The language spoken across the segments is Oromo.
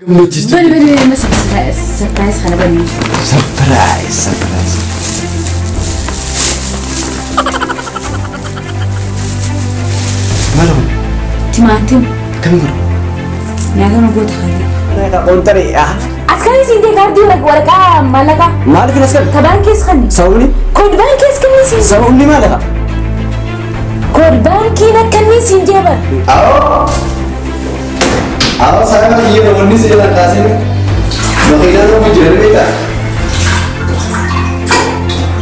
Gammachiistu. Bani bani bani surprise kana bani. Surprise, surprise. Maal kun? Timaatim. Akkamiin godhu? Nyaata nu goota kana. Qontare. As kan isin jee kaardii waraqaa maallaqaa. Maaliif hin as qabe? Ta baankii as kanni. Sababni? Kood baankii as kanni isin. Sababni maali? Kood baankiin akkanni isin jee bar. Awoo. Awoo saayima kiyya namoonni si jalaan kaasee makiinaa nama jiran beektaa?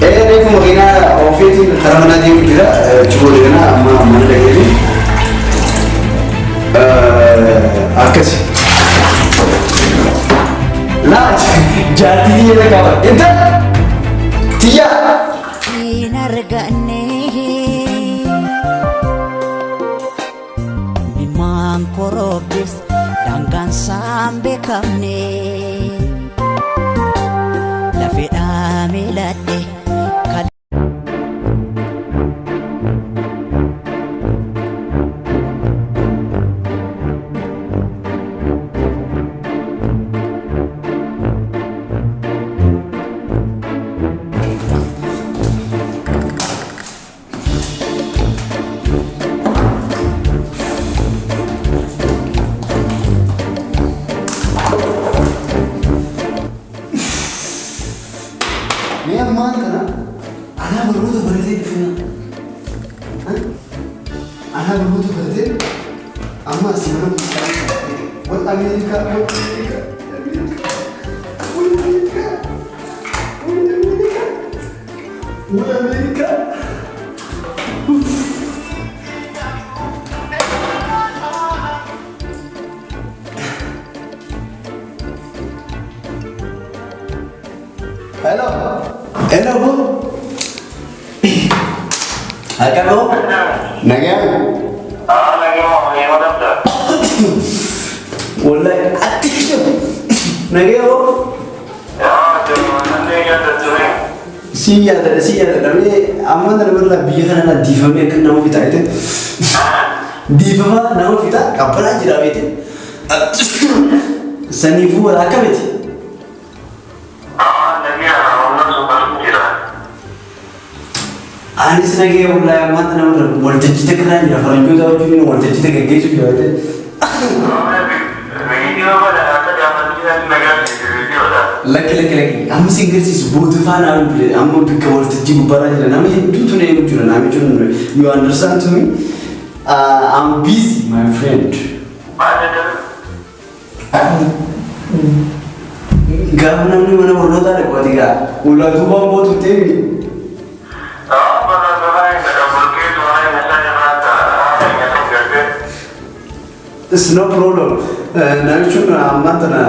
Ee reefu makiinaa ofiitiin karaa manaa deemu jira. Chiboo deemna amma mana dhageeti. Akkasi. Laa jaartii tiyya takkaa bara. Intal tiyya. Hin arganne Mimaan korobbis daangaan isaan beekamne lafeedhaa miiladhe. Mee ammaan kana anaa barnoota baratee dhufina. Anaa barnoota baratee amma asii mana wal Ameerikaa, wal Ameerikaa, wal Ameerikaa, wal Ameerikaa, wal Ameerikaa. Hello. Hello, bu. Akka boo? Nagaa? Wallahi atti nagaa boo? Si yaadadha, si yaadadha. Mee amma kana birraa biyya kana diifamee akka nama fixaa jette. Diifamaa nama fixaa qabbanaa jira beete. Saniifuu wala akkamiti? Anis nagee wallahi ammaa tana warra waltajjii takka irraa jira, faranjoota wajjin waltajjii takka gaggeessu jira jettee. Lakki, lakki, lakki, amma sin garsiisu booda faana amma bikka waltajjii gubbaarraa jira, nama hedduutu na eegu jira. Namichi you understand to me, I'm busy, my friend. Gaafa namni mana barnootaa dhaqu ati gaa ulaa duubaan bootu deemi. It's no problem. Namichi kun ammaan tana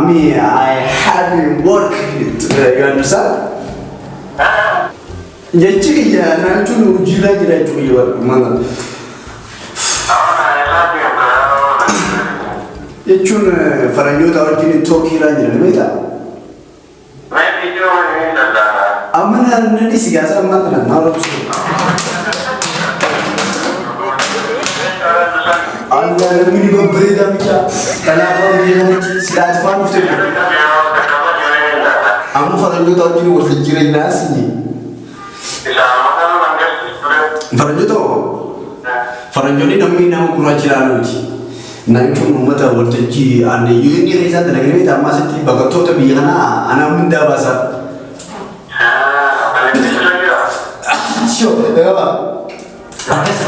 me I have work. You understand? Jechi kiyya namichi kun hojiirra jira jechuu kiyya bara ammaan tana. Jechuun faranjoota wajjin tookiirraa jiran beektaa? Amma nan isi gaasa ammaan tana maal obsu? Allah, namni babbareedaa bichaa kanaafuu biyya kanatti silaati faan dhufte. Amma faranjoota wajjin wal jijjiirra sinyi. Faranjoota hoo? Faranjoonni namni nama gurraacha ilaaluu miti. Namichi kun uummata waltajjii aanne UN keessaa dalaganii beektaa, amma asitti baqattoota biyya kanaa anaa mindaa baasaa. Akkas.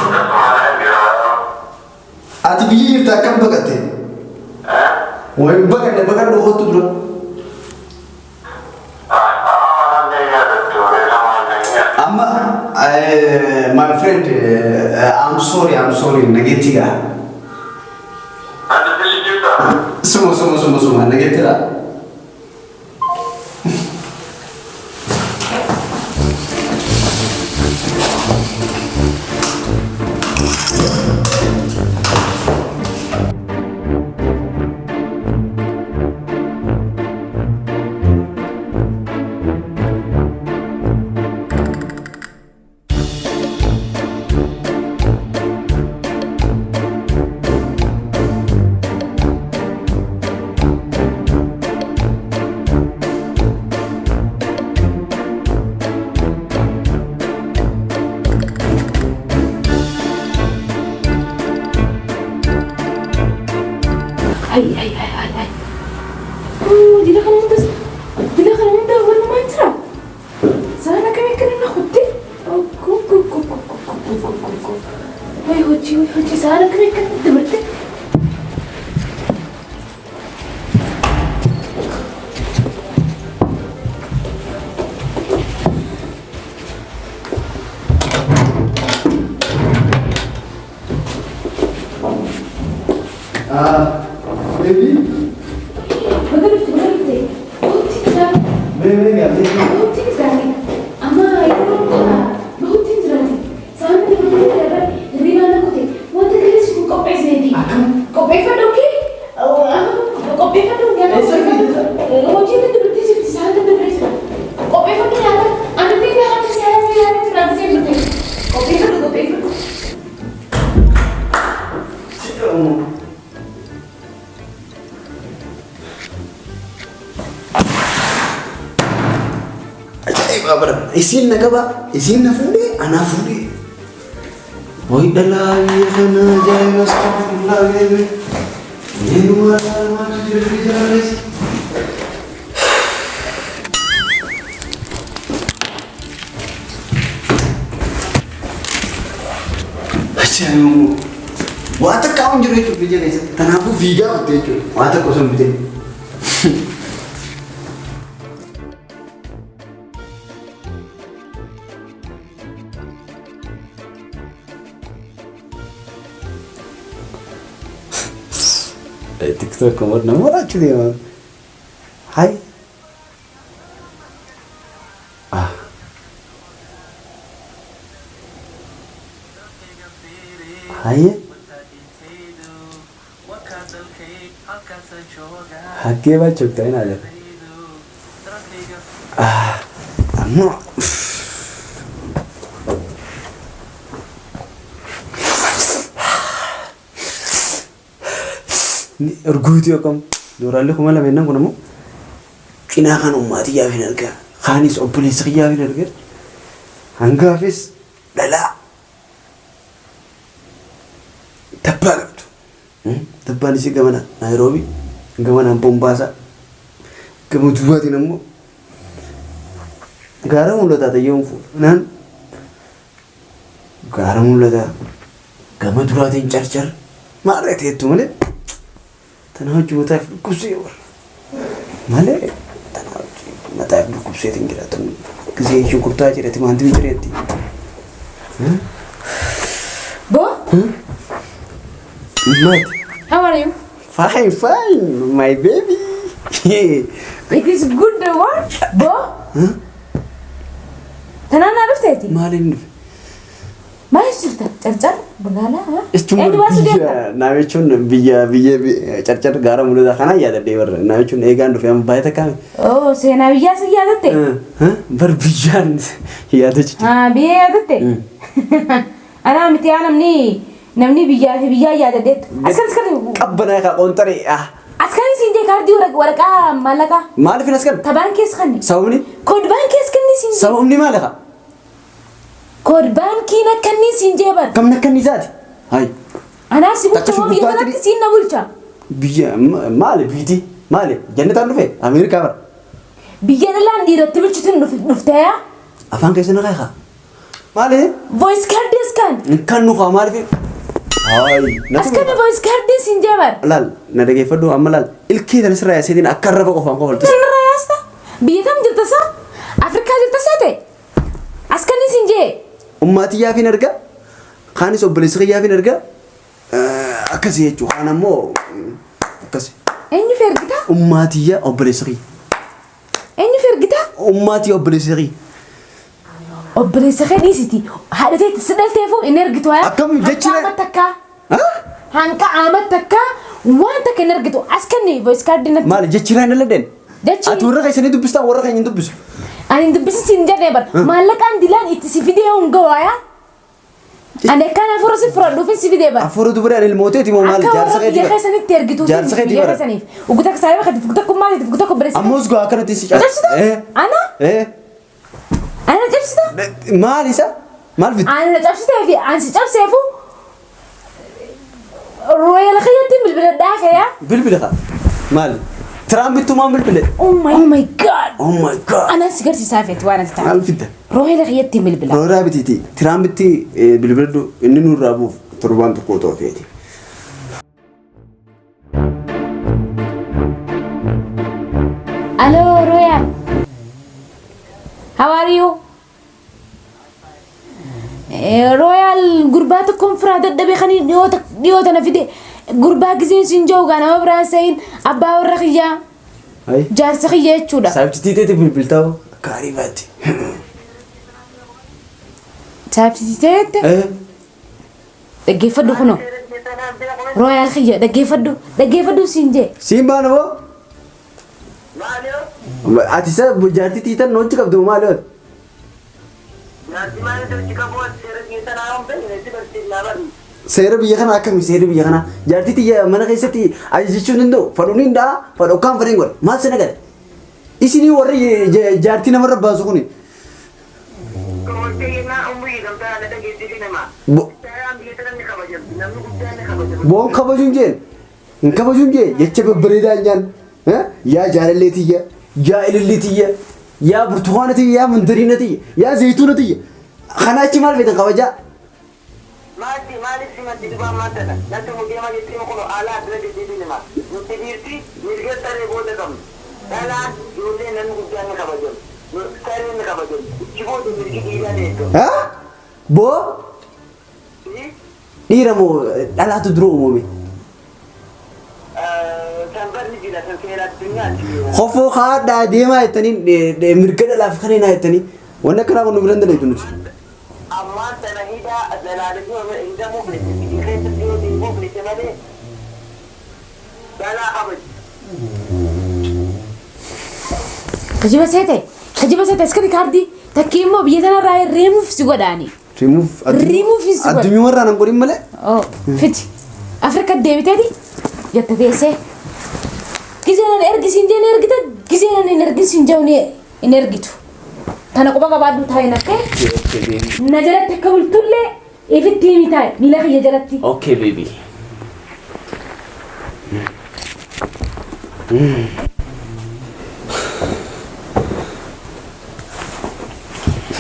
Ati biyya jirta, akkam baqatte? Wayin baqadhe, baqadhu, kottu dura. Amma my friend, I'm sorry, I'm sorry, nageetti gaa. Suma, suma, suma, suma, nageetti dha. Ay ay ay ay. Uu dila kana hunda dila kana hunda walumaan jira. Saan akkamii akkana na kutte? Way hojii way hojii saan akkamii akkana dabarte? Ah, baby. Baga dhufte baga dhufte. Bahutti jira. Mee mee gaafii. Bahutti jiraati. Amma yeroo bahutti jiraati. Saan dabartee jira hirribaa na kute. Wanta kaleessi kun qopheessineeti. Qopheeffadhu kee? Qopheeffadhu nyaata qopheeffadhu. Hojii irratti dabartee jirti saan dabartee jira. Qopheeffadhu nyaata. Ani illee nyaata nyaata nyaata jiraati seen dhufte. Qopheeffadhu qopheeffadhu. Ajaa'iba bara. Isiin na qaba, isiin na fuudhee, anaa fuudhee. Wayi dhalaa biyya kana ajaa'iba astagfirullah beebe. Eenyumaa maaltu jira biyya kana keessa? Ajaa'iba waa takka hin jiru jechuudha biyya keessatti. Kanaafuu fiigaa kutte jechuudha. Waa takka osoo hin bitin. TikTok nama waraachuu deema. Hai. Ah. Haye. Haggee baa joogtaa inaad Ah. Ammoo. Urguutii akkam dooraalli 2000 jennaan kun ammoo cinaa kan ummaatii yaafin argaa kaanis obboleessa kiyyaafin argaa hangaafis dhalaa tabbaa qabdu. Tabbaan isii gamana Naayiroobii gamanaan Bombaasaa gama duubaatiin ammoo gaara mul'ataa ta'ee naan gaara mul'ataa gama duraatiin carcar maarree teettu malee tana hojii mataaf dhukkubsee warra malee tana hojii mataaf dhukkubseetiin jiraatu gisee shunkurtaa jedhe timaatimii jedheetti. Bo, Maati. how are you? Fine, fine, my baby. It is good work. Bo? Tanaan naa dhufteeti? Maaliin dhufe? Maal jirta? Carcar? Magaalaa? Jechuun Eenyu baasu deemta? biyya naa jechuun biyya biyya carcar gaara mul'ataa kanaa yaadadhee barra. Naa jechuun eegaan dhufe amma baay'ee takkaa. Oh, seenaa biyyaa si yaadatte? Bar biyyaan yaadachu. Ah, biyya yaadatte? Anaa miti yaa namni namni biyyaa fi biyyaa yaadadheettu. Askan askan Qabbanaa kaa qoonxaree. askan siin jee kaardii waraqaa maallaqaa. Maaliif hin askan? Ta baankii as kanni. Sababni? Kood baankii as kanni siin jee. Sababni maali kaa? Kood baankiin akkanni siin jee bar. Kamni akkanni isaati? Hayi. Anaa si bulcha Takka moo biyya shunkurtaa kanatti siin na bulcha. Biyya maali biiti? Maali? Jannataan dhufe? Ameerikaa bara. Biyya dhalaan dhiiratti bulchituun dhuftee yaa? Afaan keessa na kaa. Maali? Voice card as kan. Kan nu kaa maaliif? Hayi. As kan voice card siin jee bar. Laal na dhageeffadhu amma laal ilkee tan sirraa yaaseetiin akka arraba qofaan qofaltu. Kanarraa yaasta? Biyya kam jirta saa? Afrikaa jirta saa ta'e? As kan siin jee. Ummaatii yaafin argaa. Kaanis obboleessa kiyyaafin argaa. Akkasii jechuudha. Kaan ammoo akkasi. Eenyu fi ergitaa? Ummaatiyyaa obboleessa kiyya. Eenyu fi ergitaa? Ummaatiyyaa obboleessa kiyya. Obboleessa kee dhiisiti. Haadha teetti si dhalteefu hin ergitu haa? Akkam jechi Hanqa ama takkaa. Hanqa ama takkaa waan takka hin ergitu. As kenni voice card natti. Maali jechi irraa hin dhaladheen? Jechi- Ati warra keessanii dubbistaan warra keenya hin dubbisu. Ani hin dubbisin siin jedhee bar. Maallaqaan dilaan itti si fidee hin ga'u yaa? Ani akkaan hafuura si fudhadhuufin si fidee bar. Hafuura dubaraan ilmooteeti moo maali? Akka Jaarsa warra keetii biyya bara. keessanitti ergitu Jaarsa keetii biyya bara. keessaniif. Uguta akka saayiba keetiif, uguta kummaa keetiif, uguta obboleessa Ammoo gaa akkanatti si Cabsita? Ana? Ana cabsita? Maali isa? Maal fidde? Ana cabsitee fi ani si cabseefu royal kiyyatti bilbila dhaafee yaa? Bilbila kaa. Maali? Tiraampitu maan bilbile? Oh my, oh my God. Oh my God. Anan si garsiisaa feeti waan ati taate. Maal fidda? Roohela kiyyatti bilbila. Rooraa bitiiti. Tiraampitti bilbiladhu inni nurraa buuf torbaan tokko otoo feeti. Aloo Royal. How are you? Royal gurbaa tokkoon firaa dadhabee kan dhiyoota na fide gurbaa gizeen siin jiru gaa nama biraan sayin abbaa warra kiyyaa Ayi. jaarsa kiyya jechuudha. Saayibtitii teeti bilbiltaa akka ariifaatti. Saayibtitii teette dhaggeeffadhu kunoo Royal kiyya dhaggeeffadhu dhaggeeffadhu siin jee. Siin baana moo? Ati isa jaartii tiitan hojii qabdu maali hoo? Seera biyya kanaa akkami seera biyya kanaa? Jaartii tiyya mana keessatti ajajachuu hin danda'u. Fadhuun hin dha'a, fadhu akkaan fadheen godha. Maal sana gala? Isinii warri jaartii namarra baasu kuni. Boon kabajuun jeen hin kabajuun jee jecha babbareedaa hin jaan. Yaa jaalallee tiyya, yaa ilillii tiyya, yaa burtukaana tiyya, yaa mandariina tiyya, yaa zayituuna tiyya. Kana achi maal feetan kabajaa? Maatti maaliif simatti duba ammaan tana natti mudeema jettee kuno alaa dura deddeebiin hima nutti dhiirti mirga saree booda qabna dhalaan ijoollee namni guddaan ni kabajamu sareen ni kabajamu ichi booda mirgi dhiiraa ni eegamu. Ha? Boo dhiira moo dhalaatu dura uumame? Sanbarri jira san seera addunyaati. Kofoo kaadhaa deemaa jettanii mirga dhalaaf kan hinaa jettanii wanni akkanaa kun nu bira hin daleetu nuti. Ammaan tana hidhaa zalaalamii hidhamuu feete biyya keessatti yoo deemuu feete malee dhalaa kabaji. Kijiba seete kijiba seete askari kaardii takkii immoo biyya tanarraa reemuuf si godhaani. Remove Remove is what? Addunyaa nan godhin malee. Oh, fiti. Afrika deebiteeti jette teessee. Gizee nan ergi siin jee ni ergita, gizee nan hin ergin siin jee hin ergitu. Tana quba qabaadhu taa'in akka na jalatti akka bultullee ifitti himi taa'e miila kiyya jalatti. Okay baby.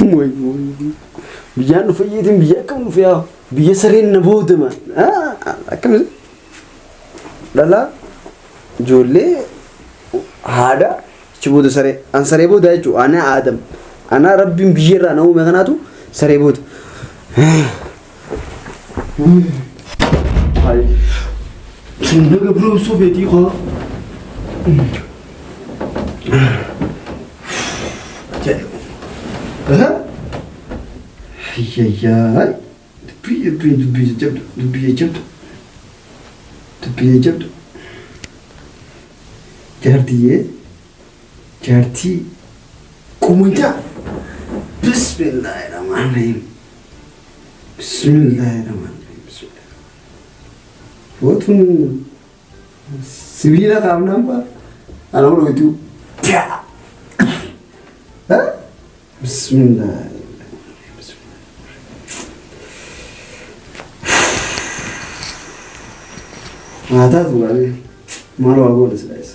Way way. Biyyaan dhufe yeetiin biyya akkam dhufe yaa biyya sareen na booda ma akkam dhalaa ijoollee haadha achi booda saree an saree booda jechuudha ana aadam ana rabbiin biyya irraa na uume kanaatu saree booda. Sinna gabroomsuu feetii koo. Ayyaayyaay. Dubbii dubbii dubbii jajjabdu dubbii jajjabdu dubbii jajjabdu. Jaartiyyee jaartii qumanjaa. Bismillahirrahmanirrahim. Bismillahirrahmanirrahim. Bismillah. Footuun sibiila qaamnaan ba'a. Ana kun hojiitu. Bismillah. Haa taatu malee maal waa goona silaayis.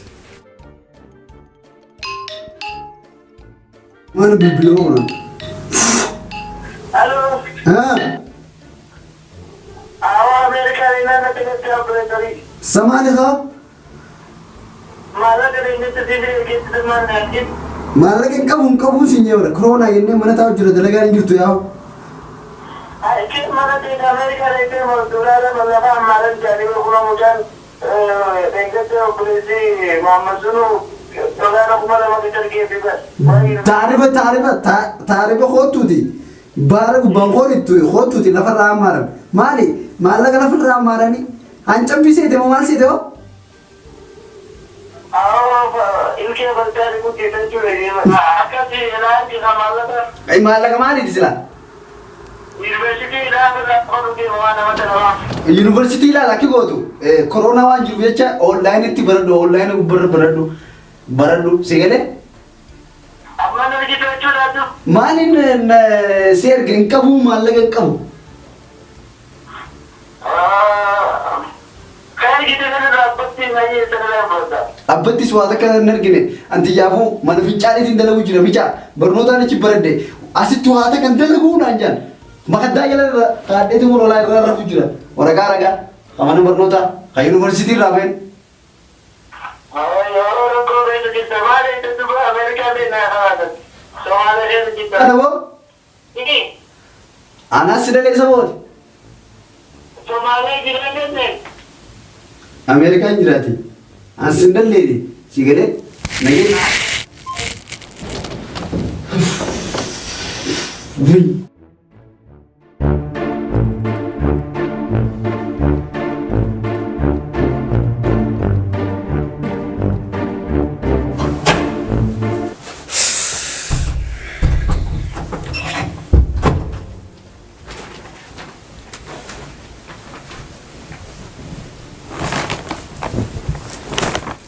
Maal bilbila oona? Aloo. Haa Awwa Ameerikaa naannoo kanatti opereetorii. samaani haa Maallaqa deemtetti siif ergeetti maal nyaattiin? Maallaqa hin qabu hin qabu siin jee bara koronaa jennee mana taa'u jira dalagaan hin jirtu yaa'u. Achi mana ta'e Ameerikaa deemtee doolaara mallaqa ammaaran jedhanii gurgura mucaan deeggartee obboleessi Muhammad sunu doolaara 2000 bitan geessi bar. Taariba taariba taariba kootuuti baara gubbaan koolittu kootuuti lafarraa ammaaran maali maallaqa lafarraa ammaaranii hancambii seete moo maal seete hoo? Ilkee bartaani guddisa jechuudha. Akkasi ilaalchi maallaqa. Maallaqa maaliiti silaa? Yuunivarsiitii ilaalu qoru deema waan nama talamaa. Yuunivarsiitii ilaala akki gootu koronaa waan jiruuf jecha onlaayinitti baradhu onlaayinii gubbarra baradhu baradhu si galee Amma nama jechuudha. Maaliin si erga hin qabu maallaqa hin qabu. Kan gite kana dhaabbatti Abbattis waa takka hin argine. Anti yaafuu mana fincaaniitiin dalagu jira micaa. Barnootaan achi baradhe. Asitti waa takka hin dalaguu naan jaan. Makaddaa jala irra kaadheetu kun olaa irra rafu jira. Waraqaa ragaa. Ka mana barnootaa. Ka yuunivarsiitii irraa been. Kana boo? Anaas si dhalee isa booti. Ameerikaan jiraati. An sin dhalleeti. Si galee nagee. Wuy.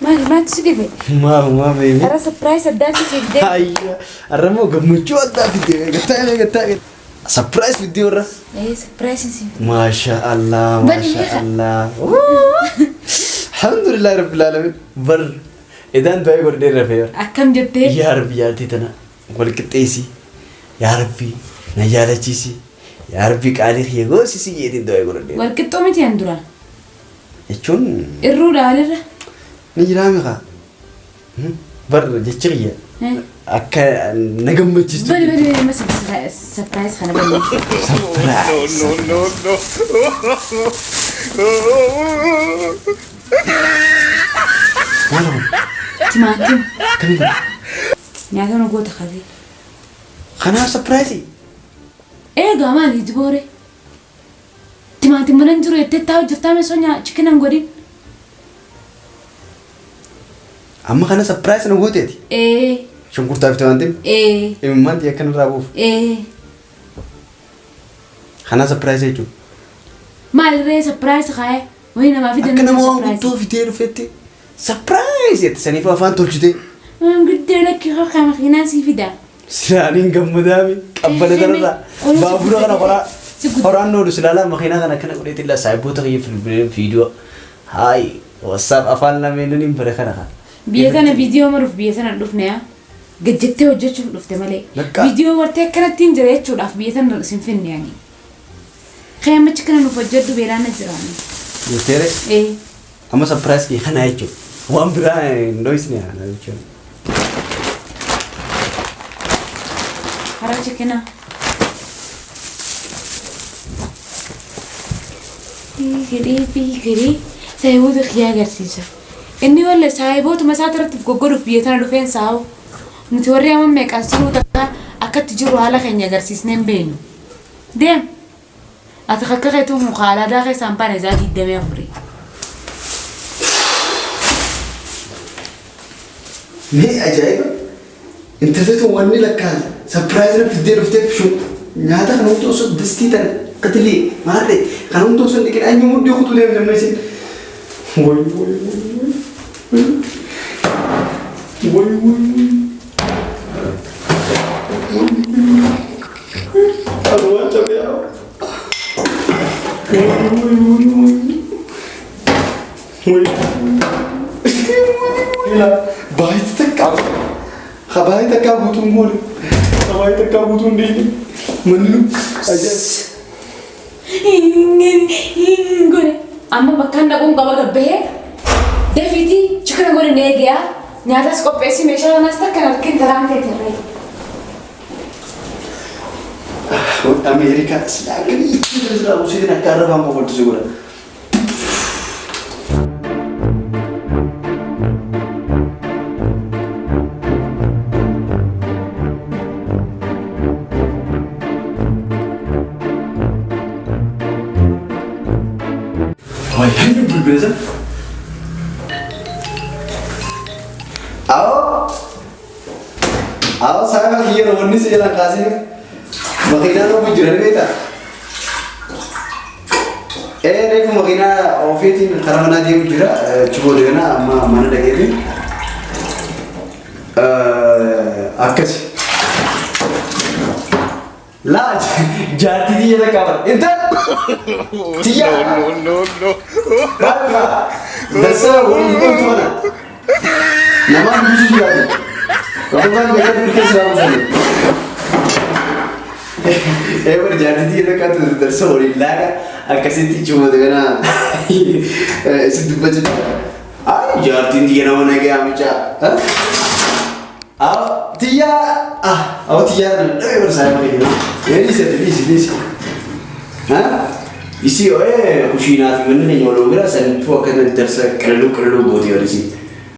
Maali maaltu si dhibe? Maa baby. Har'a surprise addaatu siif deema. Ayya. Har'a immoo gammachuu addaa fidde. Gattaa gattaa. Surprise fiddee warra. Ee surprise siif. Maasha Allah, Bani maasha meeqa? Allah. Alhamdulillah rabbil alamin. Bar idaan du'aa godhee rafee. Akkam jettee? Yaa Rabbi yaadii tana wal qixxeessi. Yaa Rabbi na jaalachiisi. Yaa Rabbi qaalii kiyya goosisi jeetiin du'aa godhadhe. Walqixxoo miti an duraan. Jechuun Irruudha walirra. ni jiraa miqa. Bar jechi kiyya akka na gammachiistu. Bani bani bani amma surprise kana bani. Surprise. No, no, no. Maal kun? Timaatim. Akkamii kun? Nyaata nu goota qabee. Kanaaf surprise. Eegaa maali jiboore? Timaatim mana hin jiru jettee taa'u jirtaa mesoo nyaa chicken hin godhin. Amma kana surprise na gooteeti. Ee Shunkurtaa fi timaatim. ee Imimmaan xiyya akkanarraa buuf. ee Kana surprise jechuudha. Maalirree surprise kaa'ee wayii namaa fidan Akka nama waan guddoo fidee dhufetti surprise jette saniif afaan tolchitee. Waan guddoo lakki hokaa makiinaa sii fida. Silaaniin gammadaami qabbana kanarraa baabura kana qoraa qoraan noolu silaalaa makiinaa kana akkana godheetti illaa saayiboota kiyya filbilee viidiyoo haay wassaaf afaan lameenan hin bare kana kana. Biyya tana viidiyoo maruuf biyya tana hin dhufne yaa. Gajjattee hojjechuuf dhufte malee. Lakka. Viidiyoo wartee akkanatti hin jira jechuudhaaf biyya tana isin finne ani. Kee ammachi kana nuuf hojjedhu beelaan na jiraani. Jetteere Ee. amma surprise kee kana jechuudha. Waan biraa hin dhoysne ana jechuudha. Karaa chikinaa. Fiigirii fiigirii saayiboota kiyyaa agarsiisa. Inni walla saayibootuma isaa irratti of goggoduuf biyya tana dhufeen saa'u. Nuti warri amma meeqaan siruu takka akkatti jiru haala keenya agarsiisnee hin beeknu. Deem. Ati akka keetuu muka alaadaa keessaan baane isaa 24. Mee ajaa'iba! Intalli tun wanni lakkaan sapiraayizi na fiddee dhufteef shun nyaata kana hunda osoo distii tan qatilee maarree kana hunda osoo hin dhiqin anyi mudhii kutuu deemte amma isin. Way way way way way way. Aduh, capek ya. Way way way way. Way. Baay'ee takka. Baay'ee takka guutuun goone. Baay'ee takka guutuun deeme. Manni nu ajaa'iba. Godhe amma bakkaan dhaquun qaba gabbahee dafiitii chikana godhe na eegayaa nyaatas qopheessi meeshaa kanaas takka harkin taraan teeterree. Ameerikaa silaa akkamii itti silaa usiitiin akka arrabaan kofaltu si godha. Waay, eenyu bilbila sana? Awoo! Awoo saayiba kiyya wanni si jalaan kaasee makiinaa tokko jira ni beektaa? Ee reefu makiinaa ofiitiin karaa manaa deemu jira. Achi booda kana amma mana dhaqeeti. Akkasi. Laa Jaartii tiyya takkaa bara. Intal! Tiyya! No, no, no. Maal darsa waliin ooltu mana. Namaan dubbisuu jiraate. Rakkoo beekaa dur keessa waan Ee bara jaartii tiyya takkaatu darsa waliin laaqa akkasitti cimote kana isin dubbachuu jira. Ay, jaartiin tiyya nama nagaa micaa. Aw tiyya, ah, aw tiyya dhawee bara saa bakka jiru. Ee, dhiisi ati, dhiisi, dhiisi. Ha? Isii ee kushiinaa fi manni keenya waluma bira sanittuu akka darsa qilaluu qilaluu gootee wal isii.